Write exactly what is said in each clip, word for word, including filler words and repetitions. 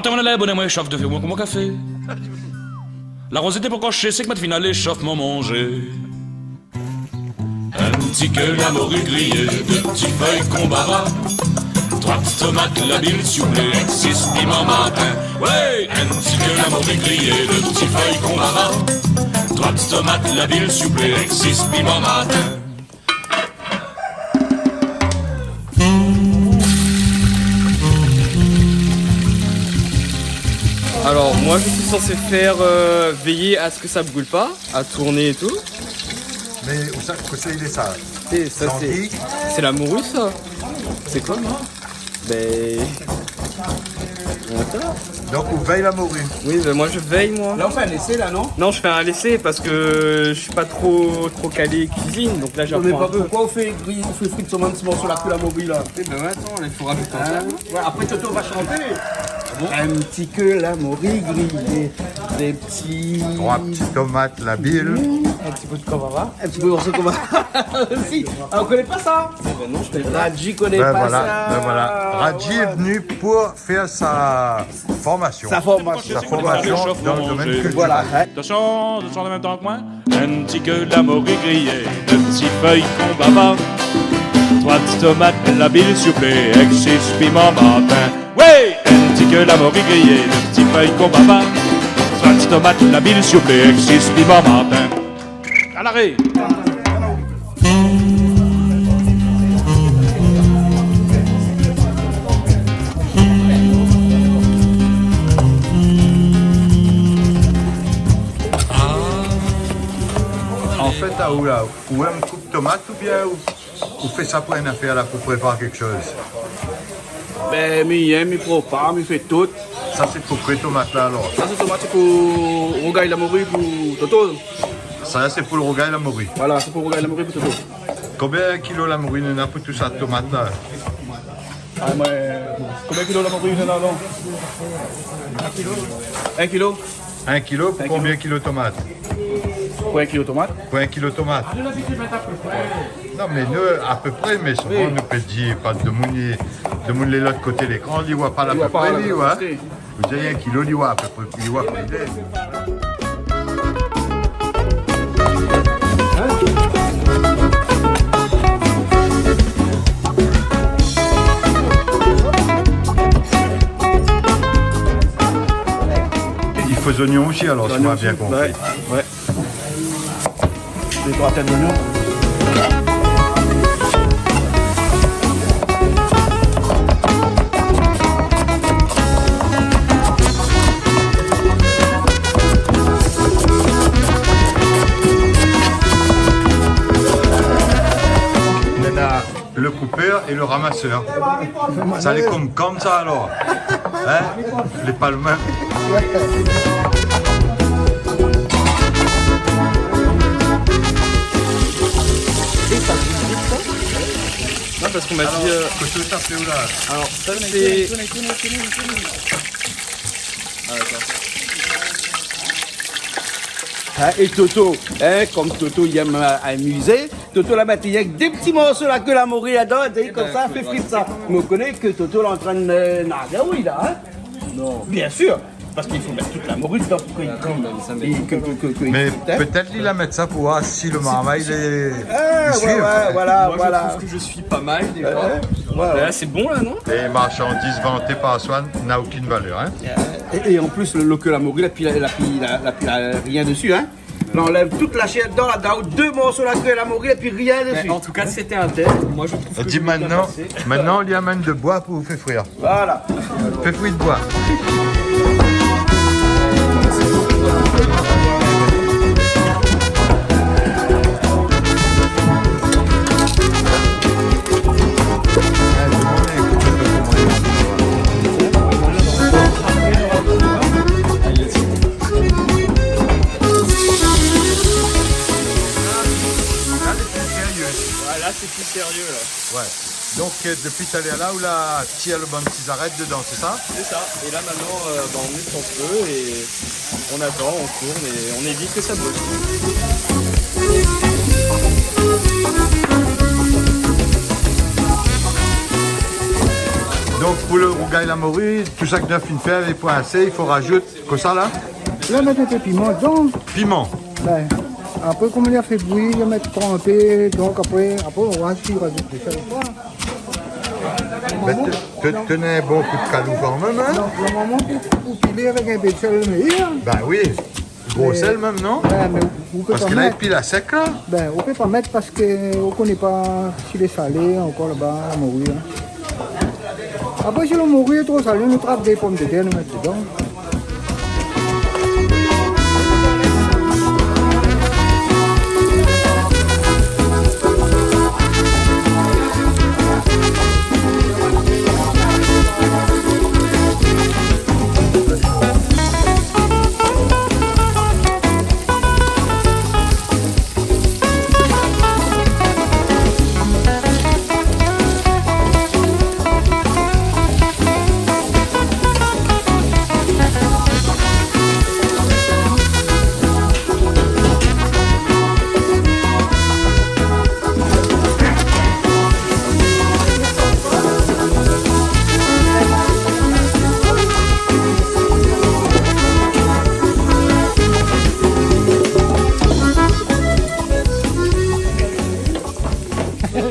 Tan la, bonèr moin, shof de fé moin konm kafé. La rozé té pankor shé, sé ke moin té fine alé shof mon manzé. In ti ké lamori griyé, dé ti fèy konbava, troi ti tomat labil souplé, èk sis piman martin. Wé, in ti ké lamori griyé, dé ti fèy konbava, troi ti tomat labil souplé, èk sis piman martin. Alors, moi, je suis censé faire, euh, veiller à ce que ça brûle pas, à tourner et tout. Mé ousa, kosa i lé sa ? Sé, sa, sé, sé la mori, sa. Sé koi, non ? Ben, atann. Donk, ou vèy la mori. Oui, ben, moi, je veille, moi. La, ou fé in lésé, la, non ? Non, je fais un lésé parce que je suis pas trop, trop calé cuisine, donc là, j'apprends un peu. Non, mé poukoi ou fé gri-, ou fé frir solman in ti morso la ké la mori, la ? Eh ben, atann, la, i fo rajouté sa. Hin ? Wé, apré, Toto va shanté. Ah bon ? In ti ké lamori griyé, dé ti... Troi ti tomat labil. In ti pé de konbava. In ti pé de morso konbava osi. Ah, ou koné pa sa ? Eh ben non, je connais pas. Radji koné pa sa. Ben voilà, ben voilà. Radji lé vni pou fé sa formasion. Sa formasion. Sa formasion dan le domèn kiltirèl. Voilà, hin. Atansion, atansion, an mèm tan ke moin. In ti ké lamori griyé, dé ti fèy konbava, troi ti tomat labil souplé, èk sis piman martin. Wé, in ti ké lamori griyé, dé ti fèy konbava, troi ti tomat labil souplé, èk sis piman martin. A laré. An fèt, aou la, ou èm koup tomat oubien ou, ou fé sa pou in afèr la, pou prépar kékshoz ? Ben, mi èm, mi prépar, mi fé tout. Sa sé pou koué tomat la alor ? Sa sé tomat, sé pou rougay lamori pou Toto. Sa sé pou le rougay lamori. Voilà, sé pou rougay lamori pou Toto. Konbien kilo lamori néna pou tout sa tomat la ? Ah, moin, konbien kilo lamori néna, non ? In kilo. In kilo pou konbien kilo tomat ? Pou in kilo tomat. Pou in kilo tomat. Non, mé nou, apépré, mé souvan nou pé dir, pa demoun, demoun lé lot koté lékran, li voi pa lapépré, li, wé. Ou di in kilo, li voi apépré, li voi konbien. I fo zoignon osi, alor, si moin la bien konpri. Zoignon osi, wé, wé. Dé troi tèt zoignon. Néna le koupèr é le ramasèr. Sa lé konm, konm sa alor. Hin ? Lé pa le mèm. Non, parce qu'on m'a dit, euh, alors, koté ou tapé ou la ? Alors, ça, c'est... Ah, d'accord. Hin, é Toto, hin, konm Toto i èm, euh, amizé, Toto la mèt rienk dé ti morso la ké lamori ladan, é konmsa, fé frir sa. Mé ou koné ke Toto lé antrin, euh, nager, oui, la, hin ? Non. Bien sûr, parce qu'il faut mettre toute la morue dedans pour qu'il... Attends, mais ça, mais... Mé pétèt li la mèt sa pou voir si le marmay lé... Ah, ouais, ouais, voilà, voilà. Moi, je trouve que je suis pas mal, déjà. Ouais, ouais. Là, c'est bon, là, non ? Les marchandises vantées par soi n'a aucune valeur, hein. É, é an plis, le, le ké lamori, la pi, la pi, la, la pi, la, rien dessus, hein. La anlèv tout la shèr dedan, la done dé morso la ké lamori, épi rien dessus. Mais en tout cas, c'était un test. Moi, je trouve que... Di, je l'ai bien passé. Mintnan, mintnan, li amenn de boi pou fé frir. Voilà. Fé frir de boi. La, lé pli sérié. Voilà, c'est plus sérieux, là. Ouais. Donk, euh, dopi talèr la, ou la tir le bann ti zarèt dedan, sé sa ? C'est ça. Et là, maintenant, euh, bah, on met son feu et on attend, on tourne et on évite que ça brûle. Donk, pou lo rougay la mori, tout sak nou la fine fé avèk poin sé, i fo razout kosa la ? La, mèt in pé piman dedan. Piman. Bin, apré, kom li la fé bouyi, la mèt tranpé, donk apré, apré, nou va osi razout de sèl. Bin, té, té, té néna in bon kou d'kalou kanmèm, in ? Non, normalman, pou, pou pilé avèk in pé d'sèl, mé, in. Bin oui. Gro sèl mèm, non ? Mé, wé, mé ou pé pa mèt. Parske la, épi la sèk, la. Bin, ou pé pa mèt parske ou koné pa si lé salé ankor laba, la mori, in. Apré, si la mori lé tro salé, nou trap dé pomdetèr, nou mèt dedan.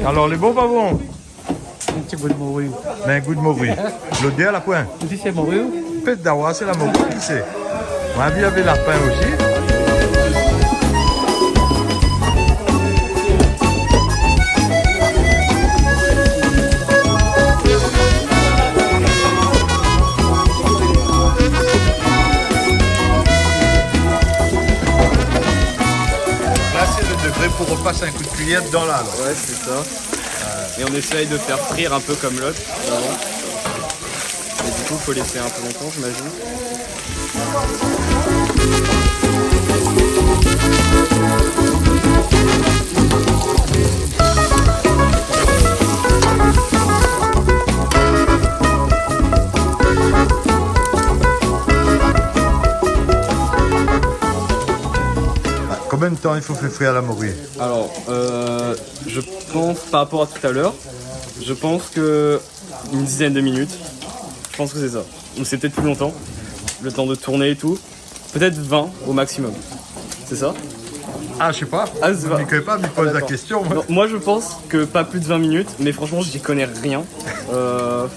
Alor, lé bon, pa bon ? In ti gou d'mori. Mé in gou d'mori. Lodèr la poin. Ou di sé mori ou ? Pétèt dawa, sé la mori, kisa i sé. Moin la vi lavé lapin osi. La, sé lo dégré pou ropas in kou d'kuiyèr dedan la, alor. Ouais, c'est ça. Et on essaye de faire frire un peu comme l'autre, vraiment. Et du coup, faut laisser un peu longtemps, j'imagine. Konbien d'tan i fo fé frir la mori ? Alors, euh, je pense, par rapport à tout à l'heure, je pense que une dizaine de minutes. Je pense que c'est ça. Ou c'est peut-être plus longtemps, le temps de tourner et tout. Peut-être vingt au maximum. C'est ça ? Ah, je sais pas. Ah, c'est pas... Mi koné pa, mi poz la késtion, moin. Attends. Non, moi, je pense que pas plus de vingt minutes, mais franchement, j'y connais rien. Euh,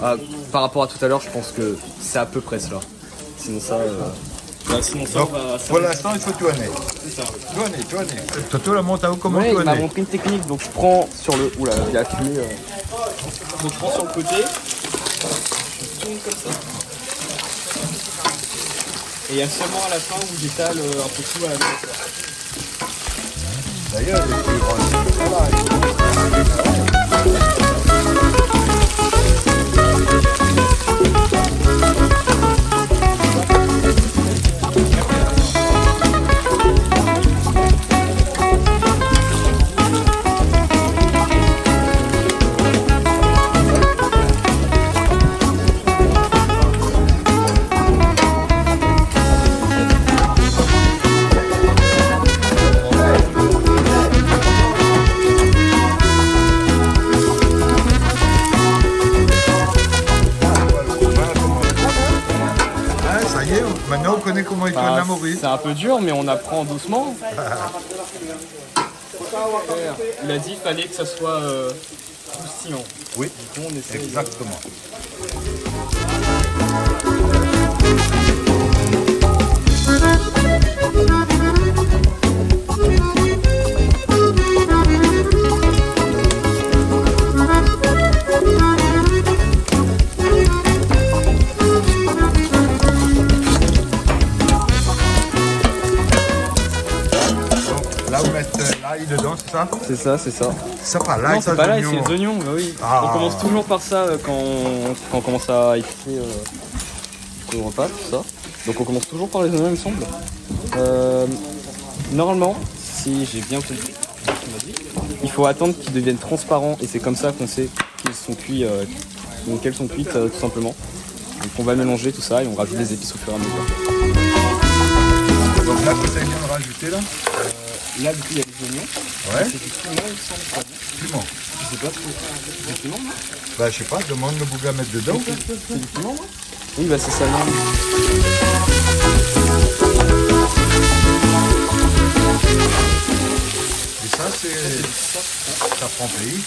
ah, par rapport à tout à l'heure, je pense que c'est à peu près cela. Sinon ça, euh, bah, sinon ça, donk, on va, ça pou va. Linstan, i fo tourné. C'est ça. Tourné, tourné. Toto la mont aou koman tourné. Ouais, il m'a montré une technique, donc je prends sur le, oula, il a fumé, euh. Donc je prends sur le côté, je tourne comme ça. Et il y a seulement à la fin où j'étale, euh, un peu tout à la main. D'ailleurs, le plus grand, voilà. Ah, ça y est, maintenant on connaît comment il tourne la morue. Bah, c'est un peu dur, mais on apprend doucement. Il a dit qu'il fallait que ça soit, euh, croustillant. Oui, du coup, on essaye, euh, exactement. Donk la, ou mèt, euh, lay dedan, sé sa ? C'est ça, c'est ça. Sa pa lay, non, sa, c'est pas l'ail, c'est les oignons, bah oui. Ah. On commence toujours par ça, euh, quand on, quand on commence à épicer, euh, le repas, tout ça. Donc on commence toujours par les oignons, il me semble. Euh, normalement, si j'ai bien compris ce qu'il m'a dit, il faut attendre qu'ils deviennent transparents et c'est comme ça qu'on sait qu'ils sont cuits, euh, donc qu'elles sont cuites, euh, tout simplement. Donc on va mélanger tout ça et on rajoute les épices au fur et à mesure. Donk la, kosa i vien rajouté la ? Euh, là, du coup, il y a les oignons. Ouais. C'est du piment, il me semble, pardon. Piman. Je sais pas trop. Du piment, non ? Bah, je sais pas, demande le boug à mettre dedans. C'est du piment, non ? Oui, bah, c'est ça, non. Et ça, c'est safran pays.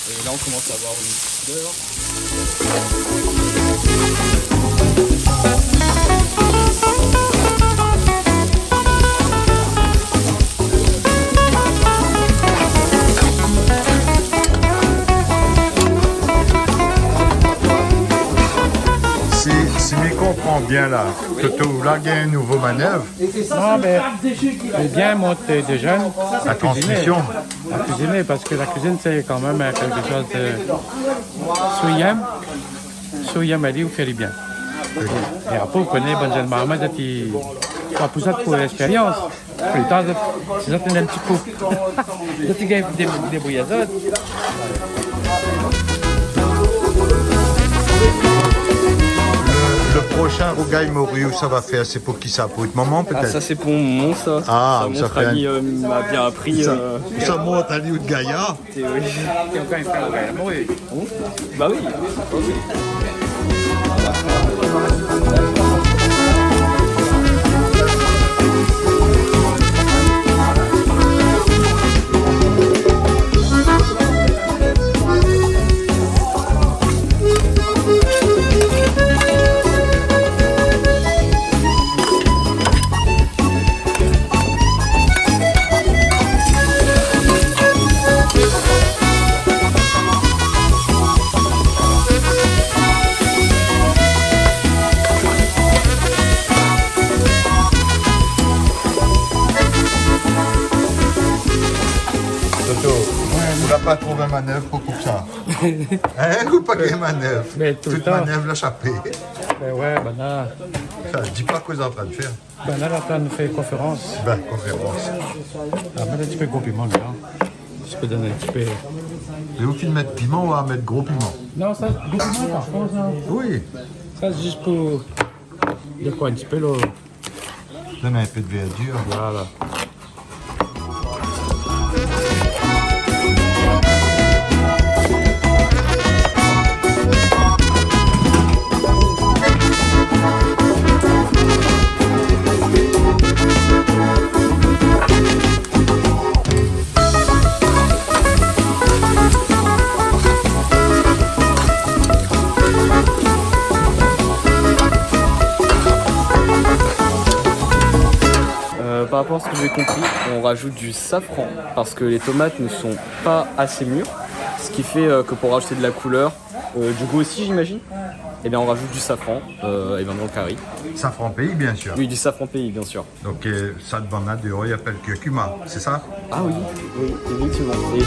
Et là, on commence à avoir une petite odeur. Si, si mi konpran bien la, Toto, la, gingn in nouvo manèv. Non, mé lé bien mont dé jenn a kuiziné. La transmission. A kuiziné, parske la kuizine, sé kan mèm in kékshoz de, si ou yèm, si ou yèm ali, ou fé ali bien. É apré, ou koné, bann jenn marmay, zot i, pa pou zot, pou lèkspérians. Pou lo tan, zot, si zot néna in ti kou, zot i gingn dé-, débrouy azot. Le, le prochain rougay mori ou sa va fèr, sé pou kisa ? Pou out momon, pétèt ? Ah, ça, c'est pour mon, ça. Ah, ça, mon frère, il m'a bien appris, ça, euh, ça, mon frère, il est gayar. C'est, oui. Quelqu'un qui fait le rougay mori. Bah oui. Toto, ou la pa trouv in manèv pou koup sa ? Hein ? Ou pa gingn manèv ? Mé tout le tan. Tout manèv la shapé. Bin ouais, bin la. Sa, di pa kosa ou lé antrin fèr. Bin la, la, la, nou fé konférans. Bin, konférans. Ah, mèt in ti pé gro piman dedan. Ti pé done in ti pé. É ou fine mèt piman ou va mèt gro piman ? Non, sa, gro piman, par kont, sa. Oui. Sa, sé zis pou dékor in ti pé lo. Done in pé de vèrdir. Voilà. Euh, par rapport à ce que j'ai compris, on rajoute du safran parce que les tomates ne sont pas assez mûres, ce qui fait, euh, que pour rajouter de la couleur, euh, du goût aussi, j'imagine, eh bien, on rajoute du safran, euh, eh bien, dans le carry. Safran pays, bien sûr. Oui, du safran pays, bien sûr. Donk, euh, sa bann-la déor, i apèl kurkuma, sé sa ? Ah oui, oui, effectivement. Et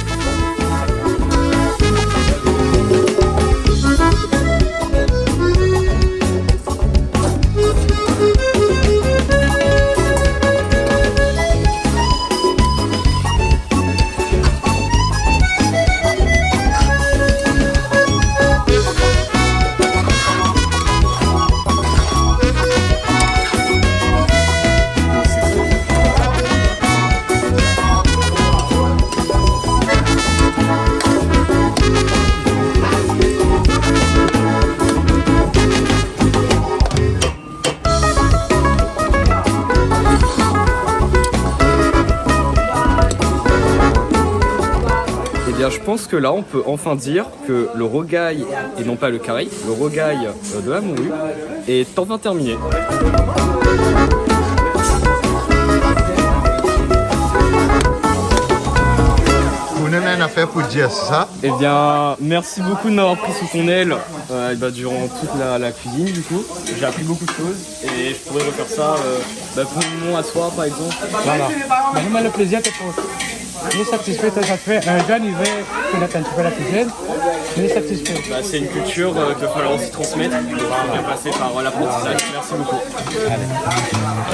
Eh bien, je pense que là, on peut enfin dire que le rougay, et non pas le carry, le rougay, euh, de la morue, est enfin terminé. Ou néna in nafèr pou dir, sé sa ? Eh bien, merci beaucoup de m'avoir pris sous ton aile, euh, et bah, durant toute la, la cuisine, du coup. J'ai appris beaucoup de choses et je pourrais refaire ça, euh, bah, pour mon asseoir, par exemple. Voilà. Bin, nou, mé lo plézir, sé pou nou satisfé, satisfé. In jenn, li vé konèt in ti pé la kuizine, li lé satisfé. Bah, c'est une culture, euh, qu'il va falloir aussi transmettre. Il faut bien passer par, euh, l'apprentissage. Merci beaucoup.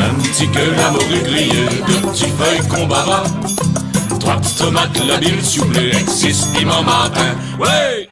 In ti kèr la mori griyé, dé ti fèy konbava, troi ti tomat la bil souplé, èk sis piman martin. Ouais !